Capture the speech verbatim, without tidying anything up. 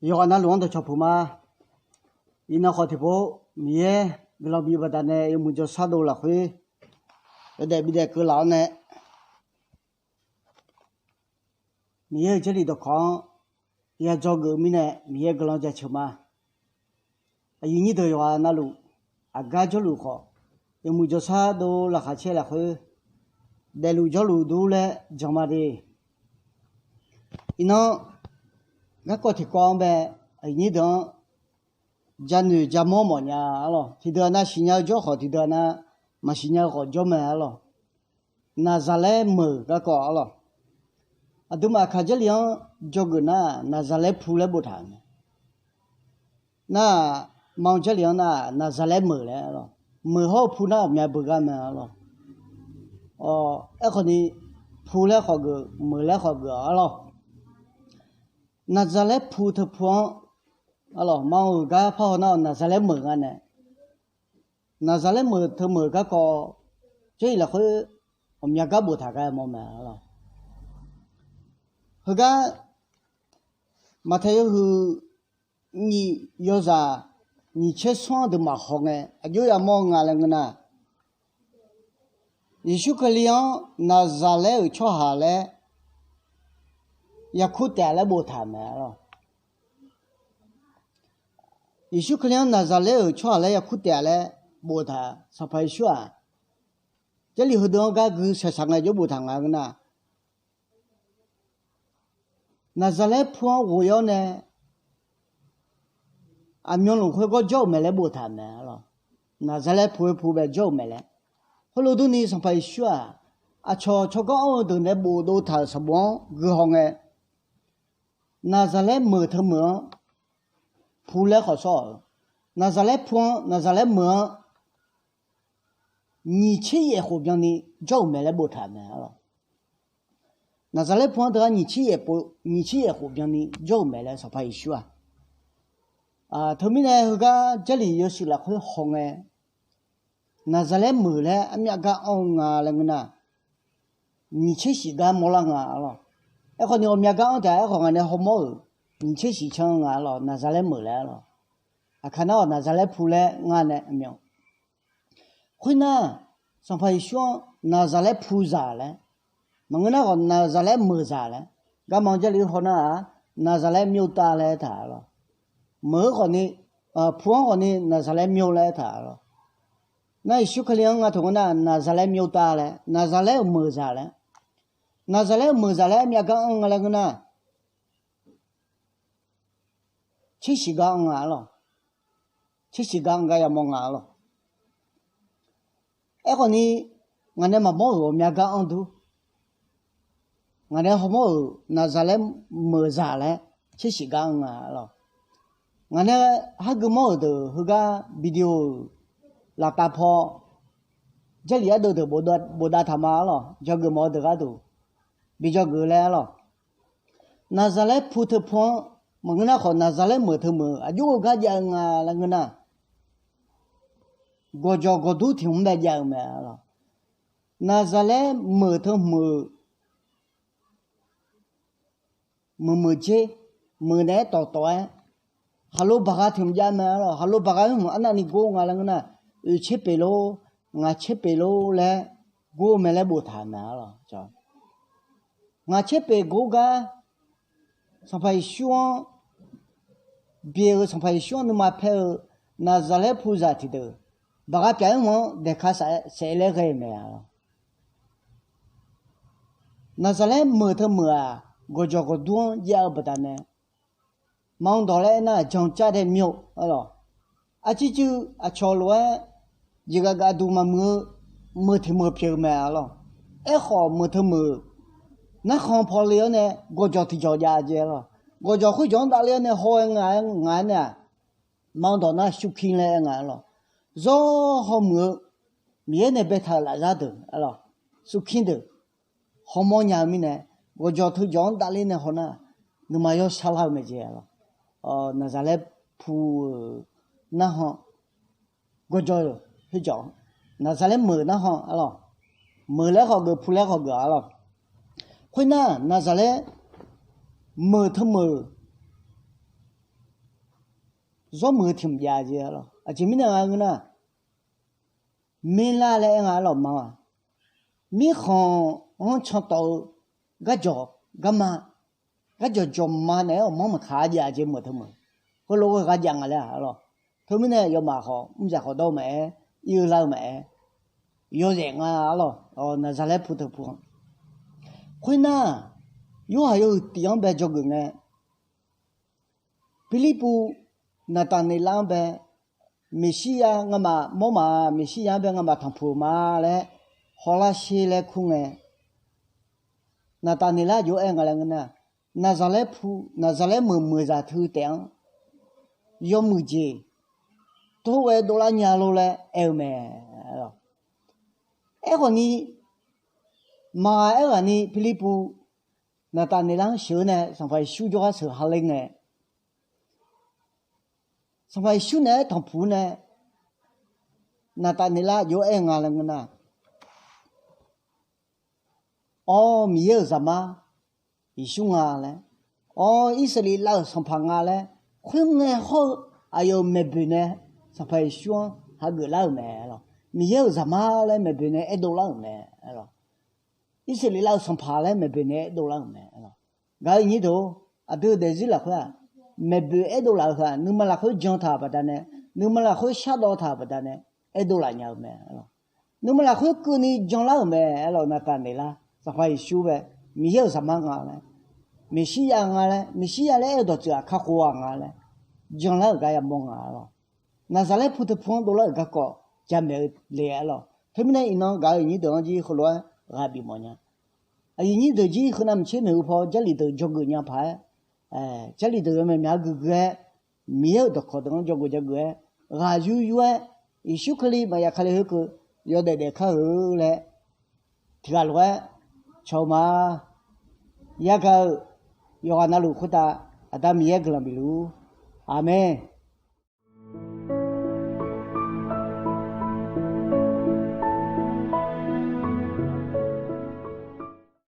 Yawqghaq navluf-anr dawqcawq puq ma. Iqnan khawf tiqpov, Miqyaer guiqlanq bi baqdanae yawmuiq jawrshar dov lafkhoer, yawdaef bidaef keuvlaf-awr nae, Miqyaer-euq Jarlif dawqkawq-anr ya dzawgeuf-eu mirnae Miqyaer guiqlanq jaceuq ma. Aqyuif nyir deuq yawqghaq navluf, aqgar jawrluf khawf, yawmuiq jawrshar dov laqkhaq caer lafkhoer, daefluf jawrluf dur laer jan ma de. Iqnan garkawv tiqkawv-anr bae, aqyuif nyir deuq-anr janoeq jamawr mawfnya arlawq. Tiqdeuq-aq nav siqnya-eu jawr khawf, tiqdeuq-aq nav maqsiq nya-eu khawf jawr mae arlawq. Naqzaqlaer meuq garkawv arlawq. Aqduimaf Aqkaq Jarlif-anr dzawgeuf nar, Naqzaqlaer pu laer boftaq-euq mae. Nar-aq, ma-eu Jarlif-anr nar, Naqzaqlaer meuq laer arlawq. Meuq hawr-eu pu nar ghawqmya beugar mae arlawq. Aerkhawfni, pu laer khawf geuf, meuq laer khawf geuf arlawq. Naqzaqlaer pu teu pu-anr arlawq, ma-euq gar parhaw nar-awq, Naqzaqlaer meuq nga nae. Naqzaqlaer meuq teu meuq garkawv, Jarlif lafkhoer ghawqmya gar boftaq gar mawr mae arlawq. Heugar Maqtaeq yawhuiq nyiq yawzaq nyiq tser smr-anr deuq maqhaw ngae, aqjox yamawr nga laer ngeur nar, Yeqsur Kali-anr Naqzaqlaer-euq tsawrhaq laer yarkur taef-a laer boftaq mae arlawq. Yeqsur Kali-anr Naqzaqlaer-euq tsawrhaq laer yarkur taef-a laer boftaq Sanqpaq Yeqsur-aq, Jarlif heudeuq-anr gar gui shaqshaq ngae jawr boftaq nga ngeur nar, Naqzaqlaer pu-anr ghof-awr nae aqmyanluf khoergawr jawr-euq mae laer boftaq mae arlawq. Naqzaqlaer pu-aer pu bae jawr-euq mae laer. Khoerlof durni Sanqpaq Yeqsur-aq, aqcawq tsawrganr anr-eu deuq nae bofdov taq-euq sanqbof-anr guihaw ngae, Naqzaqlaer meuq teu meuq-anr pu laer khawf sawr-euq. Naqzaqlaer pu-anr, Naqzaqlaer meuq-anr nyiq tser yaef khof byanni jawr-euq mae laer boftaq mae arlawq. Naqzaqlaer pu-anr teugar nyiq tser yaef khof byanni jawr-euq mae laer Sanqpaq Yeqsur-aq. Teumirnae heugar Jarlif yawshuif lafkhoer haw ngae, Naqzaqlaer meuq laer armyav gar anr-eu nga laer ngeur nar, nyiq tser shif gar mawrlar nga arlawq. Aerkhawfni ghawqmya gar anr taef-a. Aerkhawf ngaq nae hawmawr-euq nyiq tser shif can-eu nga arlawq, Naqzaqlaer meuq laer arlawq. Aqkaq nar-awq, Naqzaqlaer pu laer ngar nae myan. Khoernar, Sanqpaq Yeqsur-anr Naqzaqlaer puzaq laer, maqngeur nar khawf Naqzaqlaer meuqzaq laer, garma-anr Jarlif haw nar-aq, Naqzaqlaer myov tav laer aertaq arlawq. Meuq-anr khawfni, pu-anr khawfni Naqzaqlaer myov laer aertaq arlawq. Nar Yeqsur Kali-anr nga taq ngeur nar, Naqzaqlaer myov tav laer, Naqzaqlaer-euq meuqzaq laer, Naqzaqlaer-euq meuqzaq laer armyav gar anr nga laer ngeur nar, tser shif gar anr nga arlawq. Tser shif gar anr gar yamawr nga arlawq. Aerkhawfni, ngaq nae maqmawr-euq ghawqmya gar anr dur. Ngaq nae hawmawr-euq Naqzaqlaer meuqzaq laer tser shif gar anr nga arlawq. Ngaq nae hageuf mawr-euq deuq heugar video-euq laftav paw, Jarlif ardeuv deuq bofdav taq ma arlawq. Dzawgeuf mawf-eu deuq gharduq bi dzawgeuf laer arlawq. Naqzaqlaer pu teu pu-anr, maqngeur nar khawf Naqzaqlaer meuq teu meuq aqjox-eu gar jav-eu nga laer ngeur nar, gawqjawq gawqdur tiq hmq bae jav-eu mae arlawq. Naqzaqlaer meuq teu meuq, meuq meuq dzer, meuq naeq-aer tawqtawq-aer, khaqlo baqgha tiq hmq jav mae arlawq. Khaqlo baqgha-aer hmq arnavni gor nga laer ngeur nar, oeq tser pyeuf lor, ngaq tser pyeuf lor laer gor-eu mae laer boftaq mae arlawq. Ngaq tser pyeuf gor gar, Sanqpaq Yeqsur-anr byaeq-eu, Sanqpaq Yeqsur-anr nuima paer-eu Naqzaqlaer puzaq tiqdeuq, baqgha pyaf-aer hmq-anr daeqka saef laer ghae-eu mae arlawq. Naqzaqlaer meuq teu meuq-aq, gawqjawq gawqdur-anr jav-eu baqdanae, maqanr dawq laer aernar, jancav dae myov arlawq. Arcircuiv aqcawq lof-aer jeqgaf gaf duq maqmuiq-eu meuq tiq meuq pyeuf-eu mae arlawq. Aerkhawf meuq teu meuq narkhan paw le-awr nae gawqjawq tiqjawq jav jeq arlawq. Gawqjawq khoerjawq-anr davle-awr nae haw-aer nga-aer nga-aer nae-aq, maqanr dawq nar suvkir laer aer nga arlawq. Zawr hawmuiq-eu Miqyaer nae baetaq-euq lafzar deuq arlawq, suvkir deuq hawmawr nya-eu mirnae, gawqjawq teujawq-anr davler nae haw nar, nuima yawshar lar-eu mae jeq arlawq. Naqzaqlaer pu-euq narkhan gawqjawq khoerjawq, Naqzaqlaer meuq narkhan arlawq. Meuq laer khawf geuf, pu laer khawf geuf arlawq. Khoernar Naqzaqlaer meuq teu meuq, zawr muiq-eu tiq mq jav jeq arlawq. Aqjeq mirnae nga ngeur nar, mirlar laer aer nga arlawq ma-aq. Mirkhanq-anr can tawf-eu garjawq garma, garjawq jawqma naeq-aer awqmanr maqkaq-a jav jeq meuq teu meuq. Heulof-aer gharjav nga laer arlawq. Teumirnae yawmaf khawf mrjaq khawf dawr-eu maqaer, ir-eu lar-eu maqaer, yawzef nga arlawq. Naqzaqlaer pu teu pu-anr. Khoernar, Yorhaq yawhuiq tiq-anr bae dzawgeuf ngae, Pirlirpuv Naqtaqneqlar-anr bae, Meqsirya ngamaf mawrma, Meqsirya-anr bae ngamaf tanqpuq ma laer hawlar sher laer kur ngae, Naqtaqneqlar jov-aer aer nga laer ngeur nar, Naqzaqlaer pu, Naqzaqlaer meuq meuq zaq teu taef-anr yawmuiq jeq tov ghae dovlar nya lor laer aer-eu mae. Aerkhawf ni, maqaer ghaq ni Pirlirpuv Naqtaqneqlar-anr sheuq-eu nae Sanqpaq Yeqsur jawrgar sheuq ha ler ngae, Sanqpaq Yeqsur naeq-aer tanqpuq nae Naqtaqneqlar jov-aer aer nga laer ngeur nar, Awr, Miqyaer-euq Zaqmar Yeqsur nga laer, Awr, Irsaqleqlav-euq Sanqpaq nga laer, khoerngae hawr-eu aqyawf-euq maeqboeq nae Sanqpaq Yeqsur-anr hageuf lar-euq mae lawq. Miqyaer-euq Zaqmar laer maeqboeq nae aerdov lar-euq mae lawq. Irsaqleqlav-euq Sanqpaq laer maeqboeq nae aerdov lar-euq mae lawq. Gaq-eu nyir deuq-or, aqdui-euq daefzir lafkhoer-aq, maeqboeq aerdov laf-eu heu-aq, nuima lafkhoer jan taq-euq baqdanae, nuima lafkhoer shardawv taq-euq baqdanae, aerdov laf nya-eu mae lawq. Nuima lafkhoer keuvni janlar-euq mae aer lawq. Naqtaqneqlar Sanqpaq Yeqsur bae Miqyaer-euq Zaqmar nga laer, Meqsirya nga laer, Meqsirya laer aer-eu dawqtsuif-aq kakhof-aq nga laer, janlar-euq gar yamawr nga lawq. Naqzaqlaer pu teu pu-anr dovlar-euq garkawv jamaeq-eu le aer lawq. Teumirnae iqnan gaq-eu aqyuif nyir deuq-anr jir heulof-aer ghaq bif mawf nya. Aqyuif nyir deuq jir heunav maqtser maeqhu paw Jarlif deuq dzawgeuf nya paq-aer, Jarlif deuq yawmyav myaq-anr guiqguiq-aer, Miqyaer-euq dawqkawq deuq-anr dzawgeuf dzawgeuf-aer, ghaq yuryur-aer, Yeqsur Kali maqya Kali khoerkeuv yawdaef daef kar-eu laer tiqghaq lof-aer cawq-eu ma. Yagaq-euq yawqghaq navluf khoertav Aqda Miqyaer guiqlanq bif luf-ur. Aqmeq.